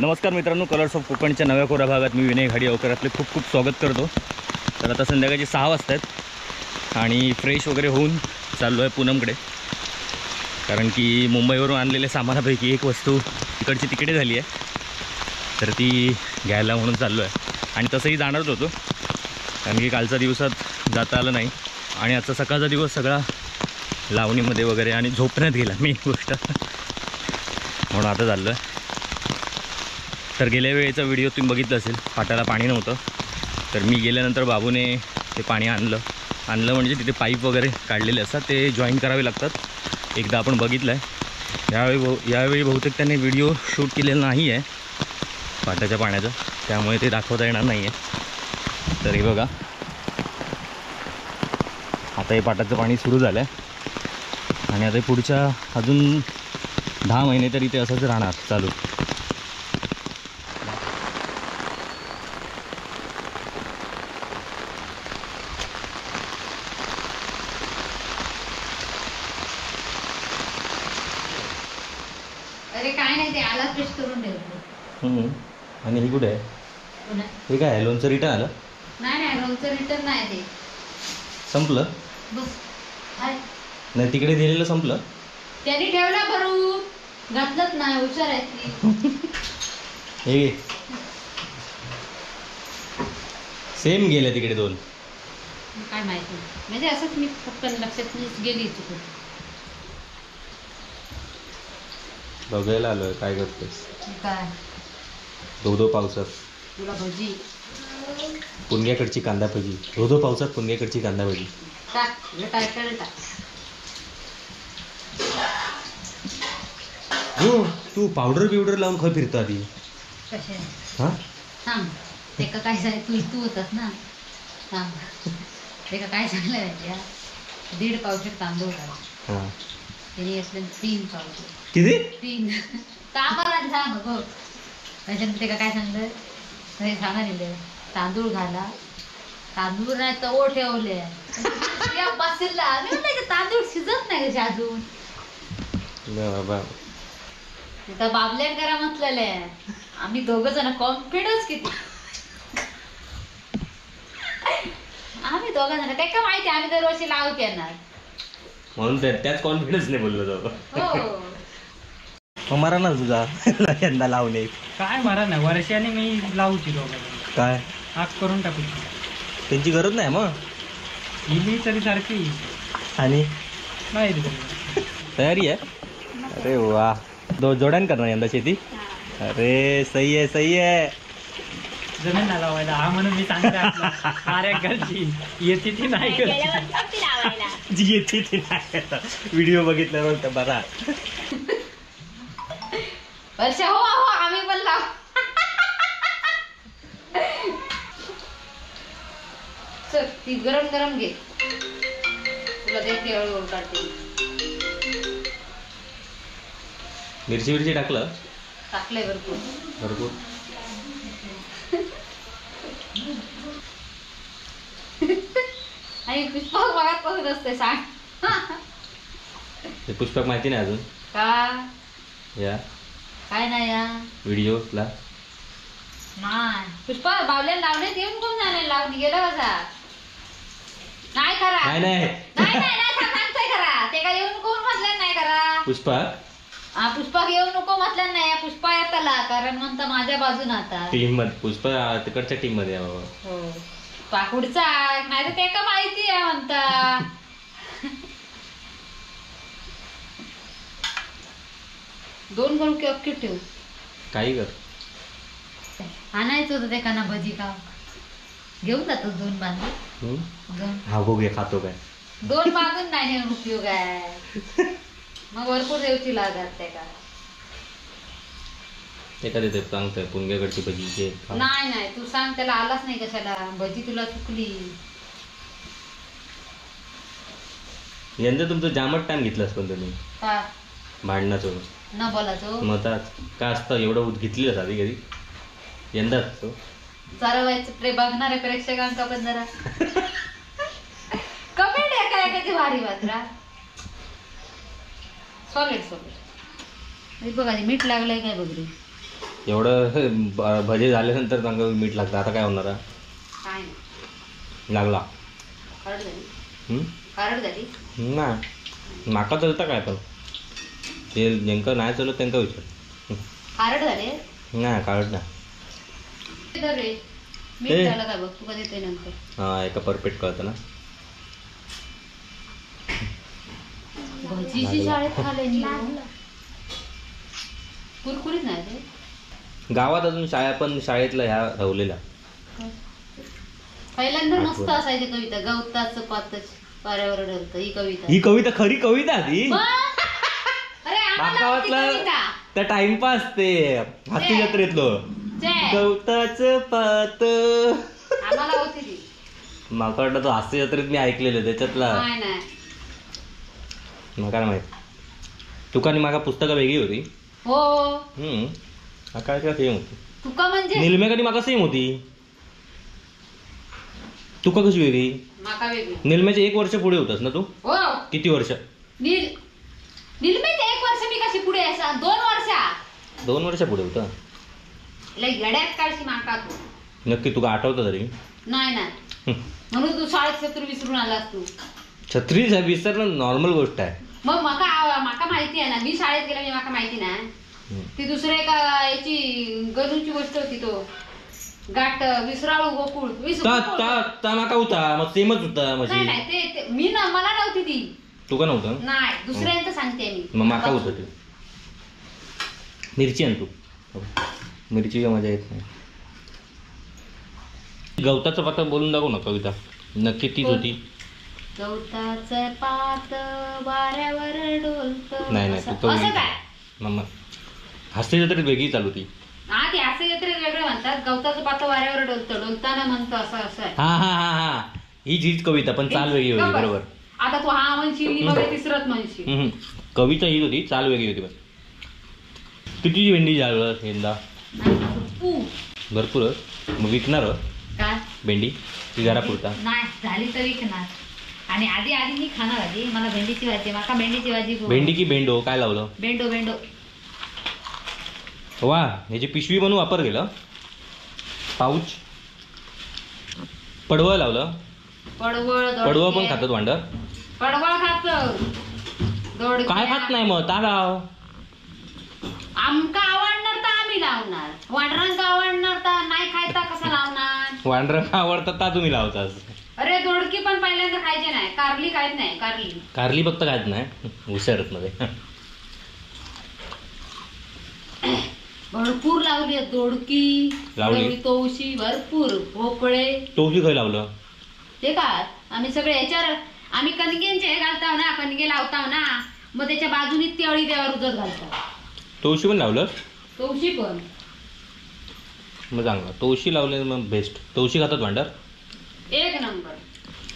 नमस्कार मित्रांनो, colours of कोकणच्या नव्या कोऱ्या भागात मी विनय घाडीगावकर आपले खूप खूप स्वागत करतो। तर आता संध्याकाळचे 6 वाजता आहेत आणि फ्रेश वगैरे होऊन चाललो आहे पूनमकडे, कारण की मुंबईवरून आणलेल्या सामानापैकी एक वस्तू तिकडची तिकडे झाली आहे, तर ती घ्यायला म्हणून चाललो आहे। आणि तसंही जाणारच होतो, कारण की कालचा दिवसात जाता आलं नाही आणि आजचा सकाळचा दिवस सगळा लावणीमध्ये वगैरे आणि झोपण्यात गेला मेन गोष्ट, म्हणून आता चाललो आहे। तर गेल्या वेळेचा व्हिडिओ तुम्ही बघितला असेल, पाटाला पाणी नव्हतं, तर मी गेल्यानंतर बाबूने ते पाणी आणलं म्हणजे तिथे पाईप वगैरे काढलेले असतात, ते जॉईन करावे लागतात। एकदा आपण बघितलं आहे, यावेळी बहुतेक त्यांनी व्हिडिओ शूट केलेला नाही आहे पाटाच्या पाण्याचा, त्यामुळे ते दाखवता येणार नाही आहे। तर हे बघा, आता हे पाटाचं पाणी सुरू झालं आहे आणि आता पुढच्या अजून 10 महिने तरी ते असंच राहणार चालू। अरे काय नाही, ते आला फ्रेश करून ठेवतो। आणि हे कुठे आहे? हे काय आहे, लोणचं रिटर्न आलं? नाही नाही, लोणचं रिटर्न नाही, ते संपलं। बस हाय. नाही, तिकडे दिलेलं संपलं, त्यांनी ठेवला भरून, घातलंच नाही, हुशार आहे ती। हे सेम गेलं तिकडे दोन, काय माहिती, म्हणजे असंच मी फक्त लक्षात गेली चुकून। बघायला आलोय काय करतेस काय, धोधो पावसात तुला भजी, पुणग्याकडची कांदा भजी, धोधो पावसात पुणग्याकडची कांदा भजी। टाक टाक टाक। हो, तू पावडर बिवडर लावून खय फिरतो आधी? कशा हा सांग ते का काय सांग, तू तू होतास ना, सांग ते का काय सांगलं माहिती? 1.5 पावशेर तांदूळ घाल, हा त्यांनी असले 3 पावशेर। किती? 3 तांबा सांग गो। त्याच्यानंतर ते का काय सांगलं, हे सांगा दिलं, तांदूळ घाला, तांदूळ नाही तवो ठेवले बसला, मी म्हणलं तांदूळ शिजत नाही कसे अजून। बाबा आता बाबल्यान करा म्हटलेले, आम्ही दोघं जण कॉन्फिडन्स किती, आम्ही दोघं जण, ते का माहिती आम्ही दरवर्षी लावू येणार म्हणून त्याच कॉन्फिडन्सने बोललो जातो। हो मरा ना तुझा यंदा लावणे काय मरा ना, वर्षाने मी लावूची दोघं काय आग करून टाकू, त्यांची गरज नाही मग इली तरी सारखी आणि नाही तयारी आहे। अरे वा, दो जोड्यान करणार यंदा शेती? अरे सही आहे सही आहे, जमीन ना लावायला हा म्हणून मी सांगते अरे घरची येते ती नाही घरची जी येते ती नाही, व्हिडिओ बघितल्यावर तर बरा वर्षा। हो हो, आम्ही पण लाव। चल ती गरम गरम घे, तुला देते हळूहळू काढते। मिरची मिरची टाकलं? टाकलंय भरपूर भरपूर। आणि पुष्पक बघत बघत असते सांग, ते पुष्पक माहिती नाही अजून का या काय नाही या व्हिडिओ ला नाही। पुष्पा बावल्याला लावणे येऊन कोण जाणे, लावणी गेलं कसा नाही खरा, नाही नाही नाही नाही सांगतोय खरा, ते काय येऊन कोण म्हटलं नाही खरा पुष्पा, हा पुष्पा येऊ नको म्हटलं नाही, पुष्पा येताला कारण म्हणता माझ्या बाजून आता टीम मध्ये, पुष्पा तिकडच्या टीम मध्ये आहे बाबा। हो पाकुडचा नाही तर ते का माहिती आहे म्हणता। दोन करू की अख्खी ठेवू, काही कर, आणायचं होतं ते काना भजी का घेऊन जातो 2 बांधून, हा बघूया खातो काय, 2 बांधून नाही नेऊन उपयोग आहे, मग भरपूर देवची लागत ते का ते का देते सांगतोय पुणग्याकडची भजी। नाही नाही तू सांग त्याला, आलाच नाही कशाला भजी, तुला चुकली। यंदा तुमचं जामच टाइम घेतलास पण तुम्ही का भांडणाचं न बोलायचो मतात का असतं एवढं घेतलेलं आधी कधी, यंदाच तो जरा व्हायचं प्रे बघणाऱ्या प्रेक्षकांका पण जरा कमेंट आहे काय कधी भारी मात्रा सॉलिड सॉलिड. बघा मीठ लागलंय काय बघ रे. एवढं भजे झाल्यानंतर चांगलं मीठ लागतं. आता काय होणार? काय नाही लागला. खारट झाली. खारट झाली नाही माका चलता काय, पण ते ज्यांका नाही चलत त्यांका विचार. खारट झाले नाही, खारट नाही. मीठ झालं का बघ तू कधी ते नंतर. हा एका परफेक्ट कळतं ना. भजीची शाळेत खाले कुरकुरीत नाही ते. गावात अजून शाळा पण शाळेतला ह्या राहुलेला पहिल्यांदा मस्त असायची कविता. गवताचं पातच पाऱ्यावर ढलतं, ही कविता. ही कविता खरी कविता ती. अरे आम्हाला त्या टाइमपास ते हाती जत्रेतलं गवताचं पात आम्हाला होती ती. मला वाटलं तो हास्य जत्रेत मी ऐकलेलं त्याच्यातला. नाही मग काय माहित. तुका आणि माका पुस्तकं वेगळी होती. हो. काय काय सेम होती तुका म्हणजे निलमेकडे माका सेम होती. तुका कशी वेगळी? माका वेगळी. निलमेच्या 1 वर्ष पुढे होतास ना तू? हो. किती वर्ष? निलमेच्या 1 वर्ष मी कशी पुढे असा? 2 वर्ष. 2 वर्ष पुढे होता. लय गड्यात काढशी माका तू. नक्की तुका आठवतं तरी? नाही नाही, म्हणून तू शाळेत छत्री विसरून आलास तू. छत्री विसरणं नॉर्मल गोष्ट आहे. मग माका माका माहिती आहे ना, मी शाळेत गेला म्हणजे माका माहिती ना. ती दुसऱ्या एका याची गणूची गोष्ट होती, तो गाठ विसराळू गोकुळ माका होता मग सेमच होता. नाही नाही ते मी ना मला नव्हती ती. तुका नव्हतं? नाही, दुसऱ्यांचं सांगते मी. मग माका होतं ते. मिरची आण तू. मिरची मजा येत नाही. गवताचं पात बोलून दाखव ना कविता. नक्की तीच होती. गवताचं पात वाऱ्यावर डोलतं. नाही नाही तू असं काय? मग हास्य जत्रेत वेगळी चालू होती. हा ती हास्य जत्रेत वेगळं म्हणतात. गवताचं पात वाऱ्यावर डोलतं, डोलताना म्हणतं असं असं आहे. हा हा हा हा हीच हीच कविता, पण चाल वेगळी होती. बरोबर. आता तू हा म्हणशील मग तिसरंच म्हणशील. कविता हीच होती, चाल वेगळी होती. बस. किती भेंडी झालं यंदा? भरपूर. मग विकणार काय भेंडी ती घरापुरता? नाही झाली तर विकणार. आणि आधी आधी मी खाणार. आधी मला भेंडीची भाजी, माका भेंडीची भाजी. भेंडी की भेंडो काय लावलं? भेंडो भेंडो. वा, ह्याची पिशवी म्हणून वापर केलं. पाऊच पडवळ लावलं. पडवळ पडवळ पण खातात वांडर. पडवळ खात काय खात नाही मग ता लाव. आमका आवडणार तर आम्ही लावणार, वांडरांका आवडणार तर नाही खायता कसा लावणार? वांडरांका आवडतात ता तुम्ही लावतास. अरे दोडकी पण पहिल्यांदा खायची नाही, कारली खायत नाही. कारली कारली फक्त खायत नाही हुशारत मध्ये. भरपूर लावली दोडकी लावली, तवशी भरपूर, भोपळे. तवशी काय लावलं ते का? आम्ही सगळे याच्यावर आम्ही कणगेंचे हे घालताव ना, कणगे लावताव ना, मग त्याच्या बाजूनी तेळी त्यावर उजत घालतात. तवशी पण लावलं? तवशी पण मग चांगलं. तवशी लावले मग बेस्ट. तवशी खातात भांडार एक नंबर.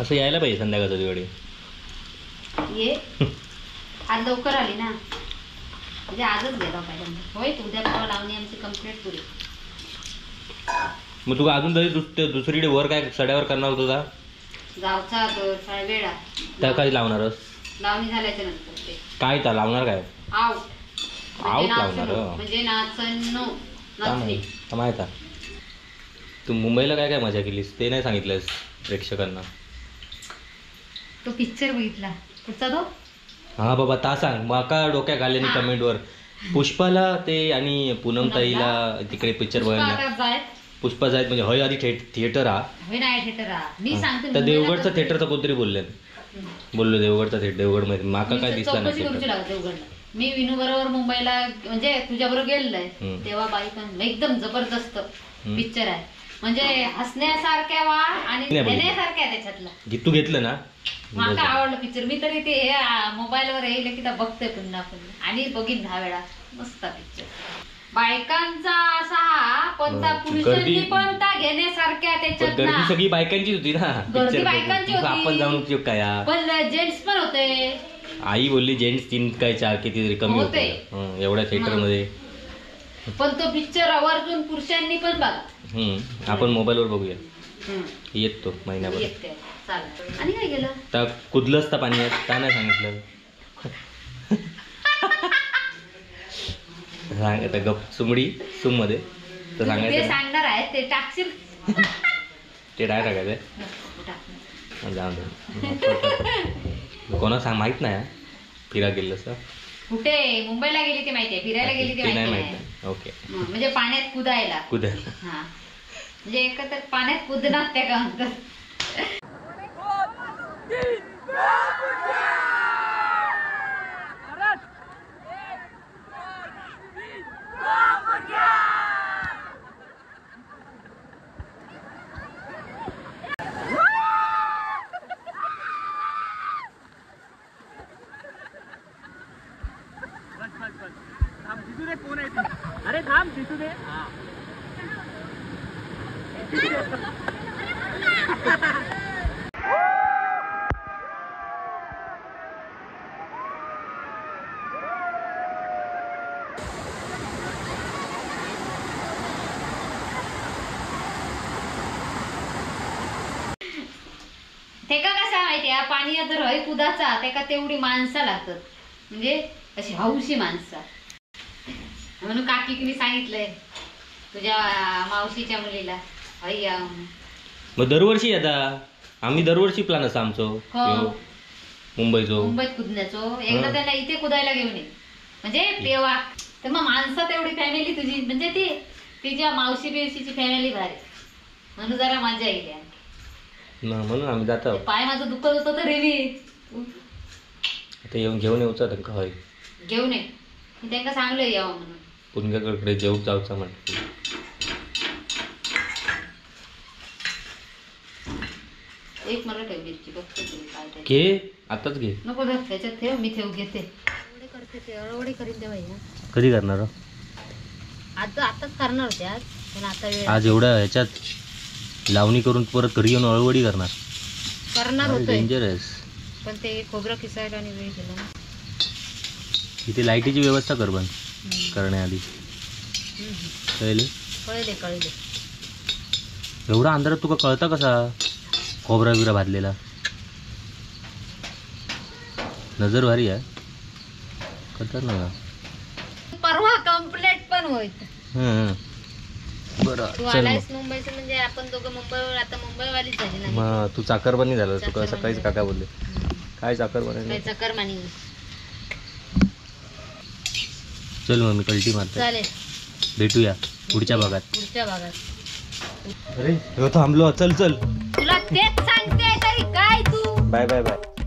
असं यायला पाहिजे संध्याकाळच्या वेळी. ये आज लवकर आली ना, म्हणजे आजच गेला पाहिजे. होय उद्या परवा लावणी आमची कंप्लीट पुरी. मग तुका अजून तरी दुसरीकडे वर काय सड्यावर करणार होता? गावचा वेळा त्या काय लावणारच? लावणी झाल्याच्या नंतर ते काय ता लावणार काय? आउट आउट लावणार म्हणजे नाचणं नाचणी. माहित आहे. तू मुंबईला काय काय मजा केलीस ते नाही सांगितलंस प्रेक्षकांना. तो पिक्चर बघितला कुठचा तो? हा बाबा ता सांग. माका डोक्या घाल्याने कमेंटवर पुष्पाला ते आणि पूनम ताईला तिकडे पिक्चर बघायला. पुष्पा जायत म्हणजे हय आधी थिएटर हा. नाही थिएटर हा मी सांगते. तर देवगडचा थिएटर तर कोणतरी बोलले बोललो देवगडचा थिएटर देवगड मध्ये माका काय दिसला नाही. मी विनू बरोबर मुंबईला म्हणजे तुझ्या बरोबर गेलोय तेव्हा बाई पण एकदम जबरदस्त पिक्चर आहे, म्हणजे हसण्यासारख्या वा आणि घेण्यासारख्या त्याच्यातला. तू घेतलं ना? माका आवडलं पिक्चर. मी तरी ते मोबाईलवर येईल की बघते पुन्हा पुन्हा आणि बघीन 10 वेळा. मस्त पिक्चर बायकांचा असा हा, पण त्या पुरुषांनी पण त्या घेण्यासारख्या त्याच्यात. गर्दी सगळी बायकांचीच होती ना. गर्दी बायकांची होती. आपण जाऊन उपयोग काय? पण जेंट्स पण होते. आई बोलली जेंट्स 3 काय 4 किती कमी होते एवढ्या थिएटर मध्ये. पण तो पिक्चर आवर्जून पुरुषांनी पण बघा. आपण मोबाईलवर बघूया. येत तो महिनाभर. आणि काय गेलं त्या कुदलंच तर पाणी का नाही सांगितलं? सांग आता गप सुमडी सुम मध्ये तर सांगायचं सांगणार आहे ते टाकशील. ते काय टाकायचं जाऊन दे कोणा सांग माहित नाही. फिरा गेलं सर कुठे? मुंबईला गेली ती माहिती आहे, फिरायला गेली ती माहिती नाही. ओके म्हणजे पाण्यात कुदायला. कुदायला हा म्हणजे एकत्र पाण्यात कुदणार त्या का म्हणतात. अरे थांब दिसू दे. तेका कसा माहिती पाणी जर हय कुदाचा तेका तेवढी माणसं लागतात, म्हणजे अशी हौशी माणसं. म्हणून काकीने सांगितलंय तुझ्या मावशीच्या मुलीला हय या. मग दरवर्षी येता आम्ही, दरवर्षी प्लॅन असा आमचो मुंबईचो, मुंबईत कुदण्याचो. एकदा त्यांना इथे कुदायला घेऊन ये म्हणजे पेवा. तर मग माणसं तेवढी फॅमिली तुझी म्हणजे ती तिच्या मावशी बिवशीची फॅमिली भारी, म्हणून जरा मजा येईल. म्हणून आम्ही जातो. पाय माझं दुखत होतं तरी मी आता येऊन घेऊन येऊचा त्यांका. हय घेऊन ये, मी त्यांना सांगलं यावं म्हणून. पुणग्याकडे जेवूक जाऊचा म्हटलं. एक मला ठेव मिरची बघते काय घे आताच घे. नको धर त्याच्यात ठेव, मी ठेव घेते. करते ते अळवडी करीन तेव्हा. कधी करणार? आता आताच करणार होते आज, पण आता वेळ. आज एवढ्या ह्याच्यात लावणी करून परत घरी येऊन अळवडी करणार करणार होतो. डेंजरस. पण ते खोबरं किसायला आणि वेळ गेला ना. इथे लाईटीची व्यवस्था कर पण करण्याआधी. कळले कळले कळले. एवढा अंधारात तुका कळता कसा खोबरा बिरा भाजलेला? नजर भारी आहे करतात ना. परवा कंप्लेंट पण होईल. बरं तू आलायस मुंबईचं म्हणजे आपण दोघं मुंबईवर, आता मुंबईवालीच झाली ना. मग तू चाकरपणी झालं तुका सकाळीच काका बोलले काय चाकरपणी चाकरमानी. चल मग मी कल्टी मारतो. चालेल भेटूया पुढच्या भागात. पुढच्या भागात. अरे थांबलो चल चल तुला तेच सांगते तरी काय तू. Bye bye bye.